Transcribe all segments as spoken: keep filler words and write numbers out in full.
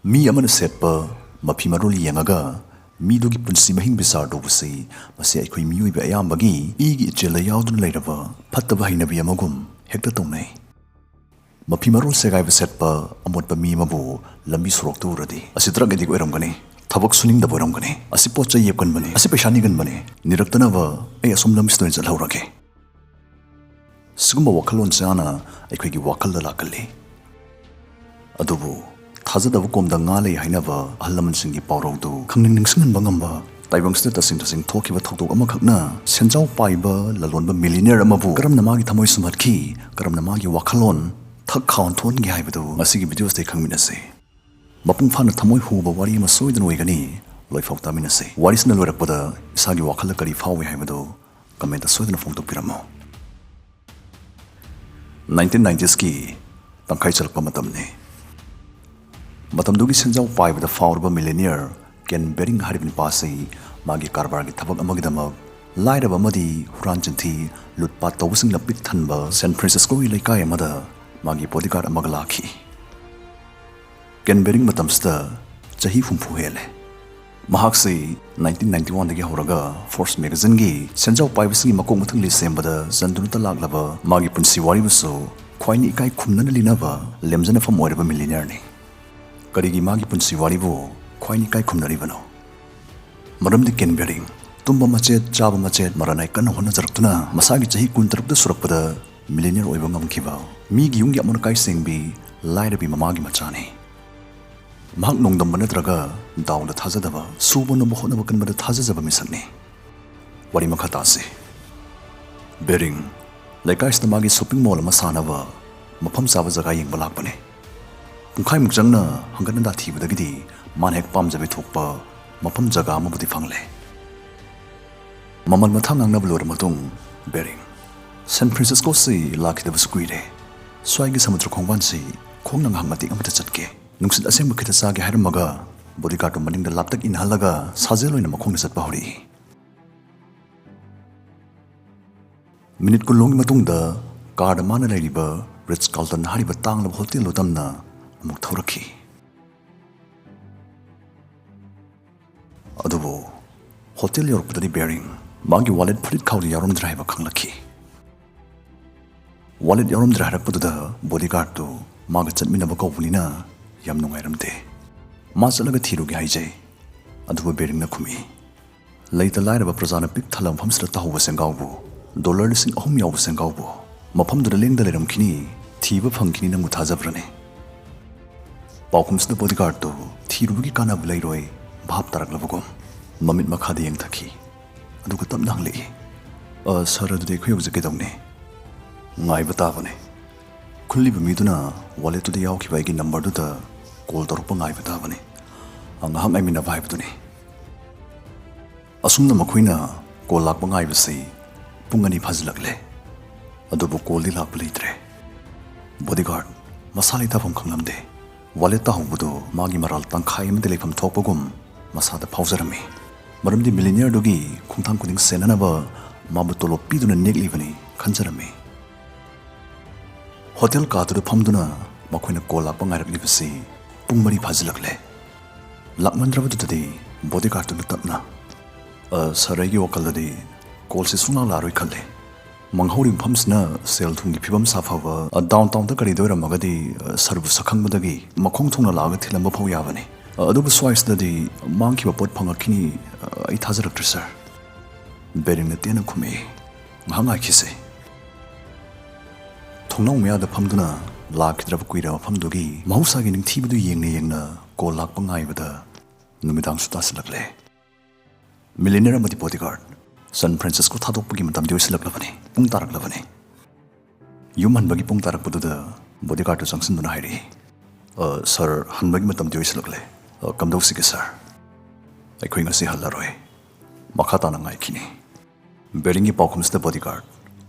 ꯃꯤ ꯑꯃꯅ ꯁꯦꯠꯄ ꯃꯐꯤ ꯃꯔꯣꯜ ꯌꯦꯡꯉꯒ ꯃꯤꯗꯨꯒꯤ ꯄꯨꯟꯁꯤ ꯃꯍꯤꯡ ꯕꯤꯆꯥꯔ ꯇꯧꯕꯁꯤ, ꯃꯁꯤ ꯑꯩꯈꯣꯏ ꯃꯤꯑꯣꯏꯕ ꯑꯌꯥꯝꯕꯒꯤ ꯏꯒꯤ ꯏꯆꯦꯜꯗ ꯌꯥꯎꯗꯨꯅ ꯂꯩꯔꯕ ꯐꯠꯇꯕ ꯍꯩꯅꯕꯤ ꯑꯃꯒꯨꯝ ꯍꯦꯛꯇ ꯇꯧꯅꯩ꯫ ꯃꯐꯤ ꯃꯔꯣꯜ ꯁꯦꯒꯥꯏꯕ ꯁꯦꯠꯄ ꯑꯃꯣꯠꯄ ꯃꯤ ꯑꯃꯕꯨ ꯂꯝꯕꯤ ꯁꯣꯔꯣꯛꯇ ꯎꯔꯗꯤ, "ꯑꯁꯤ drug addict ꯑꯣꯏꯔꯝꯒꯅꯤ, ꯊꯕꯛ ꯁꯨꯅꯤꯡꯗꯕ ꯑꯣꯏꯔꯝꯒꯅꯤ, ꯑꯁꯤ ꯄꯣꯠ ꯆꯩ ꯌꯦꯞꯀꯟꯕꯅꯤ, ꯑꯁꯤ ꯄꯩꯁꯥ ꯅꯤꯒꯟꯕꯅꯤ, ꯅꯤꯔꯛꯇꯅꯕ ꯑꯩ ꯑꯁꯣꯝ ꯂꯝꯕꯤꯁꯤꯗ ꯑꯣꯏꯅ ꯆꯠꯍꯧꯔꯒꯦ"꯫ ꯁꯤꯒꯨꯝꯕ ꯋꯥꯈꯜꯂꯣꯟ ꯆꯥꯅ ꯑꯩꯈꯣꯏꯒꯤ ꯋꯥꯈꯜꯗ ꯂꯥꯛꯀꯜꯂꯤ꯫ ꯑꯗꯨꯕꯨ ꯊꯥꯖꯗꯕ ꯀꯣꯝꯗ ꯉꯥ ꯂꯩ ꯍꯥꯏꯅꯕ ꯑꯍꯜ ꯂꯃꯟꯁꯤꯡꯒꯤ ꯄꯥꯎꯔꯧꯗꯨ ꯈꯪꯅꯤꯡ ꯅꯤꯡꯁꯤꯡꯍꯟꯕ ꯉꯝꯕ, ꯇꯥꯏꯕꯪꯁꯤꯗ ꯇꯁꯦꯡ ꯇꯁꯦꯡ ꯊꯣꯛꯈꯤꯕ ꯊꯧꯗꯣꯛ ꯑꯃꯈꯛꯅ ꯁꯦꯟꯖꯥꯎ ꯄꯥꯏꯕ ꯂꯂꯣꯟꯕ ꯃꯤꯂꯤꯅꯤꯌꯔ ꯑꯃꯕꯨ ꯀꯔꯝꯅ ꯃꯥꯒꯤ ꯊꯃꯣꯏ ꯁꯨꯝꯍꯠꯈꯤ, ꯀꯔꯝꯅ ꯃꯥꯒꯤ ꯋꯥꯈꯜꯂꯣꯟ ꯊꯛ ꯈꯥꯎ ꯊꯣꯛꯍꯟꯈꯤ ꯍꯥꯏꯕꯗꯨ ꯉꯁꯤꯒꯤ ꯚꯤꯗꯤꯑꯣꯁꯤꯗ ꯈꯪꯃꯤꯟꯅꯁꯤ꯫ ꯃꯄꯨꯡ ꯐꯥꯅ ꯊꯃꯣꯏ ꯍꯨꯕ ꯋꯥꯔꯤ ꯑꯃ ꯁꯣꯏꯗꯅ ꯑꯣꯏꯒꯅꯤ꯫ ꯂꯣꯏꯐꯥꯎ ꯇꯥꯃꯤꯟꯅꯁꯤ꯫ ꯋꯥꯔꯤꯁꯤꯅ ꯂꯣꯏꯔꯛꯄꯗ ꯏꯁꯥꯒꯤ ꯋꯥꯈꯜꯗ ꯀꯔꯤ ꯐꯥꯎꯏ ꯍꯥꯏꯕꯗꯨ ꯀꯃꯦꯟꯇ ꯁꯣꯏꯗꯅ ꯐꯣꯡꯗꯣꯛꯄꯤꯔꯝꯃꯨ꯫ ꯅꯥꯏꯟꯇꯤꯟ ꯅꯥꯏꯟꯇꯤꯁꯀꯤ ꯇꯪꯈꯥꯏ ꯆꯜꯂꯛꯄ ꯃꯇꯝꯅꯤ꯫ ꯃꯇꯝꯗꯨꯒꯤ ꯁꯦꯟꯖꯥꯎ ꯄꯥꯏꯕꯗ ꯐꯥꯎꯔꯕ ꯃꯤꯂꯤꯅꯤꯌꯔ ꯀꯦꯟ ꯕꯦꯔꯤꯡ ꯍꯥꯏꯔꯤꯕ ꯅꯨꯄꯥꯁꯤ ꯃꯥꯒꯤ ꯀꯔꯕꯥꯔꯒꯤ ꯊꯕꯛ ꯑꯃꯒꯤꯗꯃꯛ ꯂꯥꯏꯔꯕ ꯑꯃꯗꯤ ꯍꯨꯔꯥꯟ ꯆꯤꯟꯊꯤ, ꯂꯨꯠꯄꯥꯠ ꯇꯧꯕꯁꯤꯡꯅ ꯄꯤꯛ ꯊꯟꯕ ꯁꯦꯟ ꯐ꯭ꯔꯥꯟꯁꯤꯁꯀꯣꯒꯤ ꯂꯩꯀꯥꯏ ꯑꯃꯗ ꯃꯥꯒꯤ ꯕꯣꯗꯤꯒꯥꯔꯗ ꯑꯃꯒ ꯂꯥꯛꯈꯤ꯫ ꯀꯦꯟ ꯕꯦꯔꯤꯡ ꯃꯇꯝꯁꯤꯗ ꯆꯍꯤ ꯍꯨꯝꯐꯨ ꯍꯦꯜꯂꯦ꯫ ꯃꯍꯥꯛꯁꯤ ꯅꯥꯏꯟꯇꯤꯟ ꯅꯥꯏꯟꯇꯤ ꯋꯥꯟꯗꯒꯤ ꯍꯧꯔꯒ ꯐꯣꯔꯕꯁ ꯃꯦꯒꯥꯖꯤꯟꯒꯤ ꯁꯦꯟꯖꯥꯎ ꯄꯥꯏꯕꯁꯤꯡꯒꯤ ꯃꯀꯣꯛ ꯃꯊꯪ ꯂꯤꯁ ꯁꯦꯝꯕꯗ ꯆꯟꯗꯨꯅꯇ ꯂꯥꯛꯂꯕ ꯃꯥꯒꯤ ꯄꯨꯟꯁꯤ ꯋꯥꯔꯤꯕꯨꯁꯨ ꯈ꯭ꯋꯥꯏꯅ ꯏꯀꯥꯏ ꯈꯨꯝꯅꯅ ꯂꯤꯅꯕ ꯂꯦꯝꯖꯅꯐꯝ ꯑꯣꯏꯔꯕ ꯃꯤꯂꯤꯅꯤꯌꯔꯅꯤ꯫ ꯀꯔꯤꯒꯤ ꯃꯥꯒꯤ ꯄꯨꯟꯁꯤ ꯋꯥꯔꯤꯕꯨ ꯈ꯭ꯋꯥꯏꯅ ꯏꯀꯥꯏ ꯈꯨꯝꯅꯔꯤꯕꯅꯣ? ꯃꯔꯝꯗꯤ ꯀꯦꯟ ꯕꯦꯔꯤꯡ ꯇꯨꯝꯕ ꯃꯆꯦꯠ, ꯆꯥꯕ ꯃꯆꯦꯠ, ꯃꯔꯥꯅꯥꯏ ꯀꯟꯅ ꯍꯣꯠꯅꯖꯔꯛꯇꯨꯅ ꯃꯁꯥꯒꯤ ꯆꯍꯤ ꯀꯨꯟꯇꯔꯨꯛꯇ ꯁꯨꯔꯛꯄꯗ ꯃꯤꯂꯤꯅꯤꯌꯔ ꯑꯣꯏꯕ ꯉꯝꯈꯤꯕ, ꯃꯤꯒꯤ ꯌꯨꯝꯒꯤ ꯑꯃꯣꯠ ꯑꯀꯥꯏ ꯁꯦꯡꯕꯤ, ꯂꯥꯏꯔꯕꯤ ꯃꯃꯥꯒꯤ ꯃꯆꯥꯅꯤ꯫ ꯃꯍꯥꯛ ꯅꯣꯡꯗꯝꯕ ꯅꯠꯇ꯭ꯔꯒ ꯗꯥꯎꯗ ꯊꯥꯖꯗꯕ, ꯁꯨꯕ ꯅꯣꯝꯕ ꯍꯣꯠꯅꯕ ꯀꯟꯕꯗ ꯊꯥꯖꯖꯕ ꯃꯤꯁꯛꯅꯤ꯫ ꯋꯥꯔꯤ ꯃꯈꯥ ꯇꯥꯁꯤ꯫ ꯕꯦꯔꯤꯡ ꯂꯩꯀꯥꯏꯁꯤꯗ ꯃꯥꯒꯤ ꯁꯣꯞꯄꯤꯡ ꯃꯣꯜ ꯑꯃ ꯁꯥꯅꯕ ꯃꯐꯝ ꯆꯥꯕ ꯖꯒꯥ ꯌꯦꯡꯕ ꯂꯥꯛꯄꯅꯤ꯫ ꯄꯨꯡꯈꯥꯏꯃꯨꯛ ꯆꯪꯅ ꯍꯪꯒꯠ ꯍꯟꯗꯥ ꯊꯤꯕꯗꯒꯤꯗꯤ ꯃꯥꯅ ꯍꯦꯛ ꯄꯥꯝꯖꯕꯤ ꯊꯣꯛꯄ ꯃꯐꯝ ꯖꯒꯥ ꯑꯃꯕꯨꯗꯤ ꯐꯪꯂꯦ꯫ ꯃꯃꯜ ꯃꯊꯥ ꯉꯥꯡꯅꯕ ꯂꯣꯏꯔ ꯃꯇꯨꯡ ꯕꯦꯔꯤꯡ, "ꯁꯦꯟ ꯐ꯭ꯔꯥꯟꯁꯤꯁꯀꯣꯁꯤ ꯂꯥꯛꯈꯤꯗꯕꯁꯨ ꯀꯨꯏꯔꯦ꯫ ꯁ꯭ꯋꯥꯏꯒꯤ ꯁꯃꯨꯗ꯭ꯔ ꯈꯣꯡꯕꯥꯟꯁꯤ ꯈꯣꯡꯅ ꯉꯥꯏꯍꯥꯛ ꯃꯇꯦꯛ ꯑꯃꯇ ꯆꯠꯀꯦ꯫ ꯅꯨꯡꯁꯤꯠ ꯑꯁꯦꯡꯕ ꯈꯤꯇ ꯆꯥꯒꯦ" ꯍꯥꯏꯔꯝꯃꯒ ꯕꯣꯗꯤꯒꯥꯔꯗꯇꯨ ꯃꯅꯤꯡꯗ ꯂꯥꯞꯇꯛ ꯏꯟꯅꯍꯜꯂꯒ ꯁꯥꯖꯦꯜ ꯑꯣꯏꯅ ꯃꯈꯣꯡꯅ ꯆꯠꯄ ꯍꯧꯔꯛꯏ꯫ ꯃꯤꯅꯤꯠ ꯀꯨꯟ ꯂꯣꯝꯒꯤ ꯃꯇꯨꯡꯗ ꯀꯥꯔꯗ ꯃꯥꯅ ꯂꯩꯔꯤꯕ ꯔꯤꯠꯁ ꯀꯥꯔꯜꯇꯟ ꯍꯥꯏꯔꯤꯕ ꯇꯥꯡꯂꯕ ꯍꯣꯇꯦꯜꯗꯨ ꯇꯝꯅ ꯑꯃꯨꯛ ꯊꯧꯔꯛꯈꯤ꯫ ꯑꯗꯨꯕꯨ ꯍꯣꯇꯦꯜ ꯌꯧꯔꯛꯄꯗꯗꯤ ꯕꯦꯔꯤꯡ ꯃꯥꯒꯤ ꯋꯥꯂꯦꯠ ꯐꯨꯔꯤꯠ ꯈꯥꯎꯗ ꯌꯥꯎꯔꯝꯗ꯭ꯔꯦ ꯍꯥꯏꯕ ꯈꯪꯂꯛꯈꯤ꯫ ꯋꯥꯂꯦꯠ ꯌꯥꯎꯔꯝꯗ꯭ꯔꯦ ꯍꯥꯏꯔꯛꯄꯗꯨꯗ ꯕꯣꯗꯤꯒꯥꯔꯗꯇꯨ ꯃꯥꯒ ꯆꯠꯃꯤꯟꯅꯕ ꯀꯧꯕꯅꯤꯅ ꯌꯥꯝ ꯅꯨꯡꯉꯥꯏꯔꯝꯗꯦ꯫ ꯃꯥ ꯆꯠꯂꯒ ꯊꯤꯔꯨꯒꯦ ꯍꯥꯏꯖꯩ꯫ ꯑꯗꯨꯕꯨ ꯕꯦꯔꯤꯡꯅ ꯈꯨꯝꯃꯤ, "ꯂꯩꯇ ꯂꯥꯏꯔꯕ ꯄ꯭ꯔꯖꯥꯅ ꯄꯤꯛ ꯊꯜꯂꯕ ꯃꯐꯝꯁꯤꯗ ꯇꯥꯍꯧꯕ ꯁꯦꯡꯒꯥꯎꯕꯨ ꯗꯣꯂꯔ ꯂꯤꯁꯤꯡ ꯑꯍꯨꯝ ꯌꯥꯎꯕ ꯁꯦꯡꯒꯥꯎꯕꯨ ꯃꯐꯝꯗꯨꯗ ꯂꯦꯡꯗ ꯂꯩꯔꯝꯈꯤꯅꯤ, ꯊꯤꯕ ꯐꯪꯈꯤꯅꯤ, ꯅꯪꯕꯨ ꯊꯥꯖꯕ꯭ꯔꯅꯦ?" ꯄꯥꯎꯈꯨꯝꯁꯤꯗ ꯕꯣꯗꯤꯒꯥꯔꯗꯇꯨ ꯊꯤꯔꯨꯕꯒꯤ ꯀꯥꯟꯅꯕ ꯂꯩꯔꯣꯏ ꯚꯥꯞ ꯇꯥꯔꯛꯂꯕꯒꯨꯝ ꯃꯃꯤꯠ ꯃꯈꯥꯗ ꯌꯦꯡꯊꯈꯤ꯫ ꯑꯗꯨꯒ ꯇꯞꯅ ꯍꯪꯂꯛꯏ, "ꯑ, ꯁꯥꯔ, ꯑꯗꯨꯗꯤ ꯑꯩꯈꯣꯏ ꯍꯧꯖꯤꯛ ꯀꯩꯗꯧꯅꯤ?" "ꯉꯥꯏꯕ ꯇꯥꯕꯅꯤ꯫ ꯈꯨꯜꯂꯤꯕ ꯃꯤꯗꯨꯅ ꯋꯥꯂꯦꯠꯇꯨꯗ ꯌꯥꯎꯈꯤꯕ ꯑꯩꯒꯤ ꯅꯝꯕꯔꯗꯨꯗ ꯀꯣꯜ ꯇꯧꯔꯛꯄ ꯉꯥꯏꯕ ꯇꯥꯕꯅꯤ꯫ ꯑ, ꯉꯥꯏꯍꯥꯛ ꯉꯥꯏꯃꯤꯟꯅꯕ ꯍꯥꯏꯕꯗꯨꯅꯤ꯫" ꯑꯁꯨꯝꯅ ꯃꯈꯣꯏꯅ ꯀꯣꯜ ꯂꯥꯛꯄ ꯉꯥꯏꯕꯁꯤ ꯄꯨꯡ ꯑꯅꯤ ꯐꯥꯖꯤꯜꯂꯛꯂꯦ꯫ ꯑꯗꯨꯕꯨ ꯀꯣꯜꯗꯤ ꯂꯥꯛꯄ ꯂꯩꯇ꯭ꯔꯦ꯫ ꯕꯣꯗꯤꯒꯥꯔꯗ ꯃꯁꯥ ꯂꯩꯇꯥꯐꯝ ꯈꯪꯂꯝꯗꯦ꯫ ꯋꯥꯂꯦꯠ ꯇꯥꯍꯧꯕꯗꯨ ꯃꯥꯒꯤ ꯃꯔꯥꯜ ꯇꯪꯈꯥꯏ ꯑꯃꯗꯤ ꯂꯩꯐꯝ ꯊꯣꯛꯄꯒꯨꯝ ꯃꯁꯥꯗ ꯐꯥꯎꯖꯔꯝꯃꯤ꯫ ꯃꯔꯝꯗꯤ ꯃꯤꯂꯤꯅꯤꯌꯔꯗꯨꯒꯤ ꯈꯣꯡꯊꯥꯡ ꯈꯨꯗꯤꯡ ꯁꯦꯟꯅꯅꯕ ꯃꯥꯕꯨ ꯇꯣꯂꯣꯞ ꯄꯤꯗꯨꯅ ꯅꯦꯛꯂꯤꯕꯅꯤ ꯈꯟꯖꯔꯝꯃꯤ꯫ ꯍꯣꯇꯦꯜ ꯀꯥꯗꯨꯗ ꯐꯝꯗꯨꯅ ꯃꯈꯣꯏꯅ ꯀꯣꯜ ꯂꯥꯛꯄ ꯉꯥꯏꯔꯛꯂꯤꯕꯁꯤ ꯄꯨꯡ ꯃꯔꯤ ꯐꯥꯖꯤꯜꯂꯛꯂꯦ꯫ ꯂꯥꯛꯃꯟꯗ꯭ꯔꯕꯗꯨꯗꯗꯤ ꯕꯣꯗꯤꯒꯥꯔꯗꯇꯨꯅ ꯇꯞꯅ, "ꯑ, ꯁꯥꯔ, ꯑꯩꯒꯤ ꯋꯥꯈꯜꯗꯗꯤ ꯀꯣꯜꯁꯤ ꯁꯨꯡꯂꯥꯛ ꯂꯥꯛꯑꯔꯣꯏ ꯈꯜꯂꯤ꯫ ꯃꯥꯡꯍꯧꯔꯤꯕ ꯃꯐꯝꯁꯤꯅ ꯁꯦꯜ ꯊꯨꯝꯒꯤ ꯐꯤꯕꯝ ꯁꯥꯐꯕ, ꯑ, ꯗꯥꯎꯟ ꯇꯥꯎꯟꯗ ꯀꯔꯤꯗ ꯑꯣꯏꯔꯝꯃꯒꯗꯤ, ꯑ, ꯁꯥꯔꯕꯨ ꯁꯛꯈꯪꯕꯗꯒꯤ ꯃꯈꯣꯡ ꯊꯨꯡꯅ ꯂꯥꯛꯑꯒ ꯊꯤꯜꯂꯝꯕ ꯐꯥꯎ ꯌꯥꯕꯅꯤ꯫ ꯑ, ꯑꯗꯨꯕꯨ ꯁ꯭ꯋꯥꯏꯁꯤꯗꯗꯤ ꯃꯥꯡꯈꯤꯕ ꯄꯣꯠ ꯐꯪꯉꯛꯈꯤꯅꯤ, ꯑ, ꯑꯩ ꯊꯥꯖꯔꯛꯇ꯭ꯔꯦ, ꯁꯥꯔ꯫" ꯕꯦꯔꯤꯡꯅ ꯇꯦꯟꯅ ꯈꯨꯝꯃꯛꯏ, "ꯉꯥꯏꯍꯥꯛ ꯉꯥꯏꯈꯤꯁꯦ꯫" ꯊꯣꯡꯅꯥꯎ ꯃꯌꯥꯗ ꯐꯝꯗꯨꯅ ꯂꯥꯛꯈꯤꯗ꯭ꯔꯕ ꯀꯨꯏꯔꯕ ꯃꯐꯝꯗꯨꯒꯤ ꯃꯍꯧꯁꯥꯒꯤ ꯅꯤꯡꯊꯤꯕꯗꯨ ꯌꯦꯡꯅ ꯌꯦꯡꯅ ꯀꯣꯜ ꯂꯥꯛꯄ ꯉꯥꯏꯕꯗ ꯅꯨꯃꯤꯗꯥꯡꯁꯨ ꯇꯥꯁꯤꯜꯂꯛꯂꯦ꯫ ꯃꯤꯂꯤꯅꯤꯌꯔ ꯑꯃꯗꯤ ꯕꯣꯗꯤꯒꯥꯔꯗ ꯁꯟ ꯐ꯭ꯔꯥꯟꯁꯤꯁꯀꯣ ꯊꯥꯗꯣꯛꯄꯒꯤ ꯃꯇꯝꯗꯤ ꯑꯣꯏꯁꯤꯜꯂꯛꯂꯕꯅꯤ, ꯄꯨꯡ ꯇꯥꯔꯛꯂꯕꯅꯤ꯫ ꯌꯨꯝ ꯍꯟꯕꯒꯤ ꯄꯨꯡ ꯇꯥꯔꯛꯄꯗꯨꯗ ꯕꯣꯗꯤꯒꯥꯔꯗꯇꯨ ꯆꯪꯁꯤꯟꯗꯨꯅ ꯍꯥꯏꯔꯛꯏ, "ꯑ, ꯁꯥꯔ, ꯍꯟꯕꯒꯤ ꯃꯇꯝꯗꯤ ꯑꯣꯏꯁꯤꯜꯂꯛꯂꯦ꯫ ꯑ, ꯀꯝꯗꯧꯁꯤꯒꯦ, ꯁꯥꯔ? ꯑꯩꯈꯣꯏ ꯉꯁꯤ ꯍꯜꯂꯔꯣꯏ꯫ ꯃꯈꯥ ꯇꯥꯅ ꯉꯥꯏꯈꯤꯅꯤ꯫" ꯕꯦꯔꯤꯡꯒꯤ ꯄꯥꯎꯈꯨꯝꯁꯤꯗ ꯕꯣꯗꯤꯒꯥꯔꯗ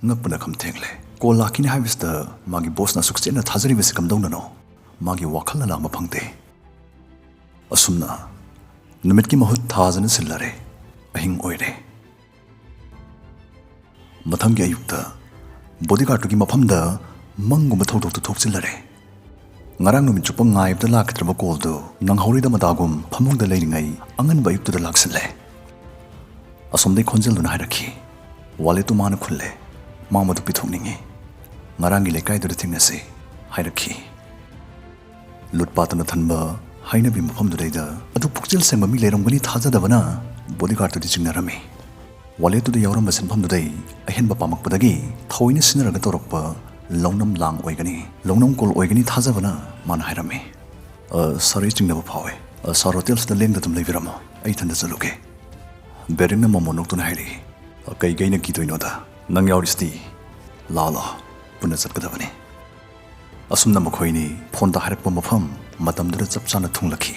ꯉꯛꯄꯅ ꯈꯝ ꯊꯦꯡꯂꯦ꯫ ꯀꯣꯜ ꯂꯥꯛꯈꯤꯅꯤ ꯍꯥꯏꯕꯁꯤꯗ ꯃꯥꯒꯤ ꯕꯣꯁꯅ ꯑꯁꯨꯛ ꯆꯦꯠꯅ ꯊꯥꯖꯔꯤꯕꯁꯤ ꯀꯝꯗꯧꯅꯅꯣ? ꯃꯥꯒꯤ ꯋꯥꯈꯜꯅ ꯂꯥꯡꯕ ꯐꯪꯗꯦ꯫ ꯑꯁꯨꯝꯅ ꯅꯨꯃꯤꯠꯀꯤ ꯃꯍꯨꯠ ꯊꯥꯖꯅ ꯁꯤꯜꯂꯔꯦ꯫ ꯑꯍꯤꯡ ꯑꯣꯏꯔꯦ꯫ ꯃꯊꯪꯒꯤ ꯑꯌꯨꯛꯇ ꯕꯣꯗꯤꯒꯥꯔꯗꯇꯨꯒꯤ ꯃꯐꯝꯗ ꯃꯪꯒꯨꯝꯕ ꯊꯧꯗꯣꯛꯇꯨ ꯊꯣꯛꯆꯤꯜꯂꯔꯦ꯫ ꯉꯔꯥꯡ ꯅꯨꯃꯤꯠ ꯆꯨꯞꯄ ꯉꯥꯏꯕꯗ ꯂꯥꯛꯈꯤꯗ꯭ꯔꯕ ꯀꯣꯜꯗꯨ ꯅꯪꯍꯧꯔꯤꯗ ꯃꯗꯥꯒꯨꯝ ꯐꯃꯨꯡꯗ ꯂꯩꯔꯤꯉꯩ ꯑꯉꯟꯕ ꯑꯌꯨꯛꯇꯨꯗ ꯂꯥꯛꯁꯤꯜꯂꯦ꯫ ꯑꯁꯣꯝꯗꯩ ꯈꯣꯟꯖꯦꯜꯗꯨꯅ ꯍꯥꯏꯔꯛꯈꯤ꯫ ꯋꯥꯂꯦꯠꯇꯨ ꯃꯥꯅ ꯈꯨꯜꯂꯦ꯫ ꯃꯥ ꯃꯗꯨ ꯄꯤꯊꯣꯛꯅꯤꯡꯉꯤ꯫ ꯉꯔꯥꯡꯒꯤ ꯂꯩꯀꯥꯏꯗꯨꯗ ꯊꯦꯡꯅꯁꯤ ꯍꯥꯏꯔꯛꯈꯤ꯫ ꯂꯨꯠ ꯄꯥꯠꯇꯨꯅ ꯊꯟꯕ ꯍꯩꯅꯕꯤ ꯃꯐꯝꯗꯨꯗꯩꯗ ꯑꯗꯨ ꯄꯨꯛꯆꯦꯜ ꯁꯦꯡꯕ ꯃꯤ ꯂꯩꯔꯝꯒꯅꯤ ꯊꯥꯖꯗꯕꯅ ꯕꯣꯗꯤꯒꯥꯔꯗꯇꯨꯗꯤ ꯆꯤꯡꯅꯔꯝꯃꯤ꯫ ꯋꯥꯂꯦꯠꯇꯨꯗ ꯌꯥꯎꯔꯝꯕ ꯁꯦꯟꯐꯝꯗꯨꯗꯩ ꯑꯍꯦꯟꯕ ꯄꯥꯝꯃꯛꯄꯗꯒꯤ ꯊꯑꯣꯏꯅ ꯁꯤꯟꯅꯔꯒ ꯇꯧꯔꯛꯄ ꯂꯧꯅꯝ ꯂꯥꯡ ꯑꯣꯏꯒꯅꯤ, ꯂꯧꯅꯝ ꯀꯣꯜ ꯑꯣꯏꯒꯅꯤ ꯊꯥꯖꯕꯅ ꯃꯥꯅ ꯍꯥꯏꯔꯝꯃꯤ꯫ "ꯑ, ꯁꯥꯔ, ꯑꯩ ꯆꯤꯡꯅꯕ ꯐꯥꯎꯋꯦ꯫ ꯑ, ꯁꯥꯔ, ꯍꯣꯇꯦꯜꯁꯤꯗ ꯂꯦꯡꯗ ꯑꯗꯨꯝ ꯂꯩꯕꯤꯔꯝꯃꯣ, ꯑꯩ ꯏꯊꯟꯗ ꯆꯠꯂꯨꯒꯦ꯫" ꯕꯦꯔꯤꯡꯅ ꯃꯃꯣꯟ ꯅꯣꯛꯇꯨꯅ ꯍꯥꯏꯔꯛꯏ꯫ "ꯑ, ꯀꯩꯒꯤ ꯑꯩꯅ ꯀꯤꯗꯣꯏꯅꯣꯗ? ꯅꯪ ꯌꯥꯎꯔꯤꯁꯤꯗꯤ꯫ ꯂꯥꯛꯑꯣ, ꯂꯥꯛꯑꯣ, ꯄꯨꯟꯅ ꯆꯠꯀꯗꯕꯅꯤ꯫" ꯑꯁꯨꯝꯅ ꯃꯈꯣꯏꯅꯤ ꯐꯣꯟꯗ ꯍꯥꯏꯔꯛꯄ ꯃꯐꯝ ꯃꯇꯝꯗꯨꯗ ꯆꯞ ꯆꯥꯅ ꯊꯨꯡꯂꯛꯈꯤ꯫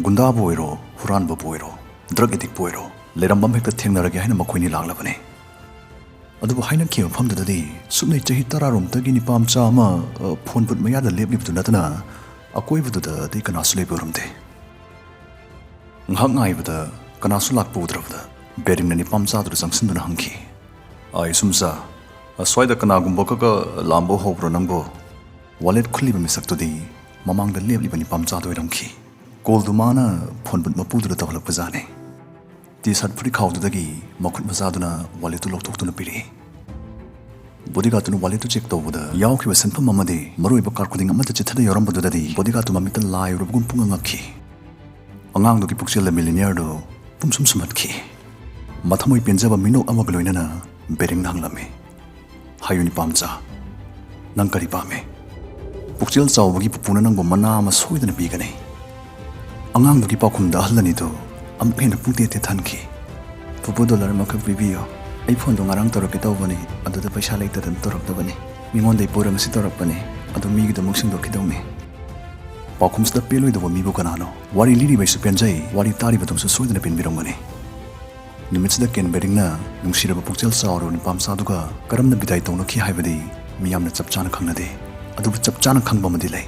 ꯒꯨꯟꯗꯥꯕꯨ ꯑꯣꯏꯔꯣ, ꯍꯨꯔꯥꯟꯕꯕꯨ ꯑꯣꯏꯔꯣ, ꯗ꯭ꯔꯒ ꯑꯦꯗꯤꯛꯄꯨ ꯑꯣꯏꯔꯣ, ꯂꯩꯔꯝꯕ ꯑꯃ ꯍꯦꯛꯇ ꯊꯦꯡꯅꯔꯒꯦ ꯍꯥꯏꯅ ꯃꯈꯣꯏꯅꯤ ꯂꯥꯛꯂꯕꯅꯤ꯫ ꯑꯗꯨꯕꯨ ꯍꯥꯏꯅꯈꯤꯕ ꯃꯐꯝꯗꯨꯗꯗꯤ ꯁꯨꯞꯅꯩ ꯆꯍꯤ ꯇꯔꯥꯔꯣꯝꯇꯒꯤ ꯅꯤꯄꯥ ꯃꯆꯥ ꯑꯃ, ꯑ, ꯐꯣꯟ ꯕꯨꯠ ꯃꯌꯥꯗ ꯂꯦꯞꯂꯤꯕꯗꯨ ꯅꯠꯇꯅ ꯑꯀꯣꯏꯕꯗꯨꯗꯗꯤ ꯀꯅꯥꯁꯨ ꯂꯩꯕ ꯎꯔꯝꯗꯦ꯫ ꯉꯥꯏꯍꯥꯛ ꯉꯥꯏꯕꯗ ꯀꯅꯥꯁꯨ ꯂꯥꯛꯄ ꯎꯗ꯭ꯔꯕꯗ ꯕꯦꯔꯤꯡꯅ ꯅꯤꯄꯥ ꯃꯆꯥꯗꯨꯗ ꯆꯪꯁꯤꯟꯗꯨꯅ ꯍꯪꯈꯤ, "ꯑꯥꯏ, ꯁꯨꯝꯆꯥ, ꯑꯁ꯭ꯋꯥꯏꯗ ꯀꯅꯥꯒꯨꯝꯕ ꯈꯛꯀ ꯂꯥꯝꯕ ꯍꯧꯕ꯭ꯔꯣ ꯅꯪꯕꯣ?" ꯋꯥꯂꯦꯠ ꯈꯨꯜꯂꯤꯕ ꯃꯤꯁꯛꯇꯨꯗꯤ ꯃꯃꯥꯡꯗ ꯂꯦꯞꯂꯤꯕ ꯅꯤꯄꯥ ꯃꯆꯥꯗꯨ ꯑꯣꯏꯔꯝꯈꯤ꯫ ꯀꯣꯜꯗꯨ ꯃꯥꯅ ꯐꯣꯟ ꯕꯨꯠ ꯃꯄꯨꯗꯨꯗ ꯇꯧꯍꯜꯂꯛꯄꯖꯥꯠꯅꯤ꯫ ꯇꯤ ꯁꯥꯔꯠ ꯐꯨꯔꯤꯠꯈꯥꯎꯗꯨꯗꯒꯤ ꯃꯈꯨꯠ ꯃꯆꯥꯗꯨꯅ ꯋꯥꯂꯦꯠꯇꯨ ꯂꯧꯊꯣꯛꯇꯨꯅ ꯄꯤꯔꯛꯏ꯫ ꯕꯣꯗꯤꯒꯥꯔꯗꯇꯨꯅ ꯋꯥꯂꯦꯠꯇꯨ ꯆꯦꯛ ꯇꯧꯕꯗ ꯌꯥꯎꯈꯤꯕ ꯁꯦꯟꯐꯝ ꯑꯃꯗꯤ ꯃꯔꯨꯑꯣꯏꯕ ꯀꯥꯔꯗ ꯈꯨꯗꯤꯡ ꯑꯃꯠꯇ ꯆꯤꯠꯊꯗ ꯌꯥꯎꯔꯝꯕꯗꯨꯗꯗꯤ ꯕꯣꯗꯤꯒꯥꯔꯗꯇꯨ ꯃꯃꯤꯠꯇ ꯂꯥꯏ ꯎꯔꯕꯒꯨꯝ ꯄꯨꯡꯉꯛ ꯉꯛꯈꯤ꯫ ꯑꯉꯥꯡꯗꯨꯒꯤ ꯄꯨꯛꯆꯦꯜꯗ ꯃꯤꯂꯤꯅꯤꯌꯔꯗꯨ ꯄꯨꯝꯁꯨꯝ ꯁꯨꯝꯍꯠꯈꯤ꯫ ꯃꯊꯃꯣꯏ ꯄꯦꯟꯖꯕ ꯃꯤꯅꯣꯛ ꯑꯃꯒ ꯂꯣꯏꯅꯅ ꯕꯦꯔꯤꯡꯅ ꯍꯪꯂꯝꯃꯤ, "ꯍꯥꯏꯌꯨ ꯅꯤꯄꯥ ꯃꯆꯥ, ꯅꯪ ꯀꯔꯤ ꯄꯥꯝꯃꯤ? ꯄꯨꯛꯆꯦꯜ ꯆꯥꯎꯕꯒꯤ ꯄꯨꯄꯨꯅ ꯅꯪꯕꯨ ꯃꯅꯥ ꯑꯃ ꯁꯣꯏꯗꯅ ꯄꯤꯒꯅꯤ꯫" ꯑꯉꯥꯡꯗꯨꯒꯤ ꯄꯥꯎꯈꯨꯝꯗ ꯑꯍꯜ ꯑꯅꯤꯗꯨ ꯑꯃꯨꯛ ꯍꯦꯟꯅ ꯄꯨꯡꯇꯦꯠ ꯇꯦꯠꯊꯟꯈꯤ꯫ "ꯄꯨꯄꯨ, ꯗꯣꯂꯔ ꯑꯃꯈꯛ ꯄꯤꯕꯤꯌꯨ꯫ ꯑꯩ ꯐꯣꯟꯗꯣ ꯉꯔꯥꯡ ꯇꯧꯔꯛꯀꯦ ꯇꯧꯕꯅꯤ, ꯑꯗꯨꯗ ꯄꯩꯁꯥ ꯂꯩꯇꯗꯅ ꯇꯧꯔꯛꯇꯕꯅꯤ꯫ ꯃꯤꯉꯣꯟꯗꯩ ꯄꯨꯔ ꯉꯁꯤ ꯇꯧꯔꯛꯄꯅꯤ, ꯑꯗꯨ ꯃꯤꯒꯤꯗꯃꯛ ꯁꯤꯟꯗꯣꯛꯈꯤꯗꯧꯅꯤ꯫" ꯄꯥꯎꯈꯨꯝꯁꯤꯗ ꯄꯦꯜꯂꯣꯏꯗꯧꯕ ꯃꯤꯕꯨ ꯀꯅꯥꯅꯣ? ꯋꯥꯔꯤ ꯂꯤꯔꯤꯕꯩꯁꯨ ꯄꯦꯟꯖꯩ, ꯋꯥꯔꯤ ꯇꯥꯔꯤꯕꯗꯨꯝꯁꯨ ꯁꯣꯏꯗꯅ ꯄꯦꯟꯕꯤꯔꯝꯒꯅꯤ꯫ ꯅꯨꯃꯤꯠꯁꯤꯗ ꯀꯦꯟ ꯕꯦꯔꯤꯡꯅ ꯅꯨꯡꯁꯤꯔꯕ ꯄꯨꯛꯆꯦꯜ ꯆꯥꯎꯔꯕ ꯅꯨꯄꯥ ꯃꯆꯥꯗꯨꯒ ꯀꯔꯝꯅ ꯕꯤꯗꯥꯏ ꯇꯧꯅꯈꯤ ꯍꯥꯏꯕꯗꯤ ꯃꯤꯌꯥꯝꯅ ꯆꯞ ꯆꯥꯅ ꯈꯪꯅꯗꯦ꯫ ꯑꯗꯨꯕꯨ ꯆꯞ ꯆꯥꯅ ꯈꯪꯕ ꯑꯃꯗꯤ ꯂꯩ,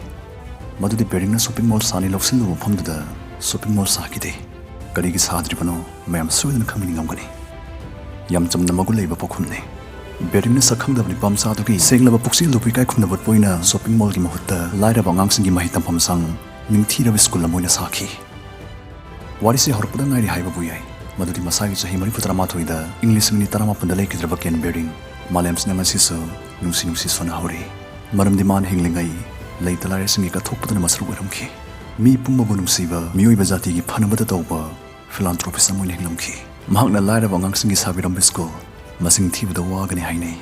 ꯃꯗꯨꯗꯤ ꯕꯦꯔꯤꯡꯅ ꯁꯣꯄꯤꯡ ꯃꯣꯜ ꯁꯥꯅꯤ ꯂꯧꯁꯤꯜꯂꯨꯕ ꯃꯐꯝꯗꯨꯗ ꯁꯣꯄꯤꯡ ꯃꯣꯜ ꯁꯥꯈꯤꯗꯦ꯫ ꯀꯔꯤꯒꯤ ꯁꯥꯗ꯭ꯔꯤꯕꯅꯣ, ꯃꯌꯥꯝ ꯁꯣꯏꯗꯅ ꯈꯪꯃꯤꯟꯅꯉꯝꯒꯅꯤ꯫ ꯌꯥꯝ ꯆꯝꯅ ꯃꯒꯨꯟ ꯂꯩꯕ ꯄꯥꯎꯈꯨꯝꯅꯤ꯫ ꯕꯦꯔꯤꯡꯅ ꯁꯛꯈꯪꯗꯕ ꯅꯨꯄꯥ ꯃꯆꯥꯗꯨꯒꯤ ꯁꯦꯡꯂꯕ ꯄꯨꯛꯆꯦꯜꯗꯨꯕꯨ ꯏꯀꯥꯏ ꯈꯨꯝꯅꯕ ꯎꯠꯄ ꯑꯣꯏꯅ ꯁꯣꯄꯤꯡ ꯃꯣꯜꯒꯤ ꯃꯍꯨꯠꯇ ꯂꯥꯏꯔꯕ ꯑꯉꯥꯡꯁꯤꯡꯒꯤ ꯃꯍꯩ ꯇꯝꯐꯝ ꯁꯪ ꯅꯤꯡꯊꯤꯔꯕ ꯁ꯭ꯀꯨꯜ ꯑꯃ ꯑꯣꯏꯅ ꯁꯥꯈꯤ꯫ ꯋꯥꯔꯤꯁꯤ ꯍꯧꯔꯛꯄꯗ ꯉꯥꯏꯔꯤ ꯍꯥꯏꯕꯕꯨ ꯌꯥꯏ꯫ ꯃꯗꯨꯗꯤ ꯃꯁꯥꯒꯤ ꯆꯍꯤ ꯃꯔꯤꯐꯨ ꯇꯔꯥꯃꯥꯊꯣꯏꯗ ꯏꯪ ꯂꯤꯁꯤꯡ ꯑꯅꯤ ꯇꯔꯥꯃꯥꯄꯟꯗ ꯂꯩꯈꯤꯗ꯭ꯔꯕ ꯀꯦꯟ ꯕꯦꯔꯤꯡ ꯃꯥꯂꯦꯝꯁꯤꯅ ꯉꯁꯤꯁꯨ ꯅꯨꯡꯁꯤ ꯅꯨꯡꯁꯤ ꯁꯣꯟꯅꯍꯧꯔꯤ꯫ ꯃꯔꯝꯗꯤ ꯃꯥꯅ ꯍꯤꯡꯂꯤꯉꯩ ꯂꯩꯇ ꯂꯥꯏꯔꯁꯤꯡꯒꯤ ꯀꯠꯊꯣꯛꯄꯗꯅ ꯃꯁꯔꯨꯛ ꯑꯣꯏꯔꯝꯈꯤ꯫ ꯃꯤ ꯄꯨꯝꯕꯕꯨ ꯅꯨꯡꯁꯤꯕ, ꯃꯤꯑꯣꯏꯕ ꯖꯥꯇꯤꯒꯤ ꯐꯅꯕꯗ ꯇꯧꯕ ꯐꯤꯂꯥꯟꯊ꯭ꯔꯣꯄꯤꯁ ꯑꯃ ꯑꯣꯏꯅ ꯍꯤꯡꯂꯝꯈꯤ꯫ ꯃꯍꯥꯛꯅ ꯂꯥꯏꯔꯕ ꯑꯉꯥꯡꯁꯤꯡꯒꯤ ꯁꯥꯕꯤꯔꯝꯕ ꯁ꯭ꯀꯨꯜ ꯃꯁꯤꯡ ꯊꯤꯕꯗ ꯋꯥꯒꯅꯤ ꯍꯥꯏꯅꯩ꯫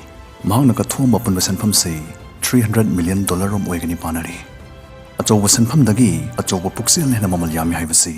ꯃꯍꯥꯛꯅ ꯀꯠꯊꯣꯛꯑꯝꯕ ꯑꯄꯨꯟꯕ ꯁꯦꯟꯐꯝꯁꯤ ꯊ꯭ꯔꯤ ꯍꯟꯗ꯭ꯔꯦꯠ ꯃꯤꯂꯤꯌꯟ ꯗꯣꯂꯔ ꯔꯣꯝ ꯑꯣꯏꯒꯅꯤ ꯄꯥꯅꯔꯤ꯫ ꯑꯆꯧꯕ ꯁꯦꯟꯐꯝꯗꯒꯤ ꯑꯆꯧꯕ ꯄꯨꯛꯆꯦꯜꯅ ꯍꯦꯟꯅ ꯃꯃꯜ ꯌꯥꯝꯃꯤ ꯍꯥꯏꯕꯁꯤ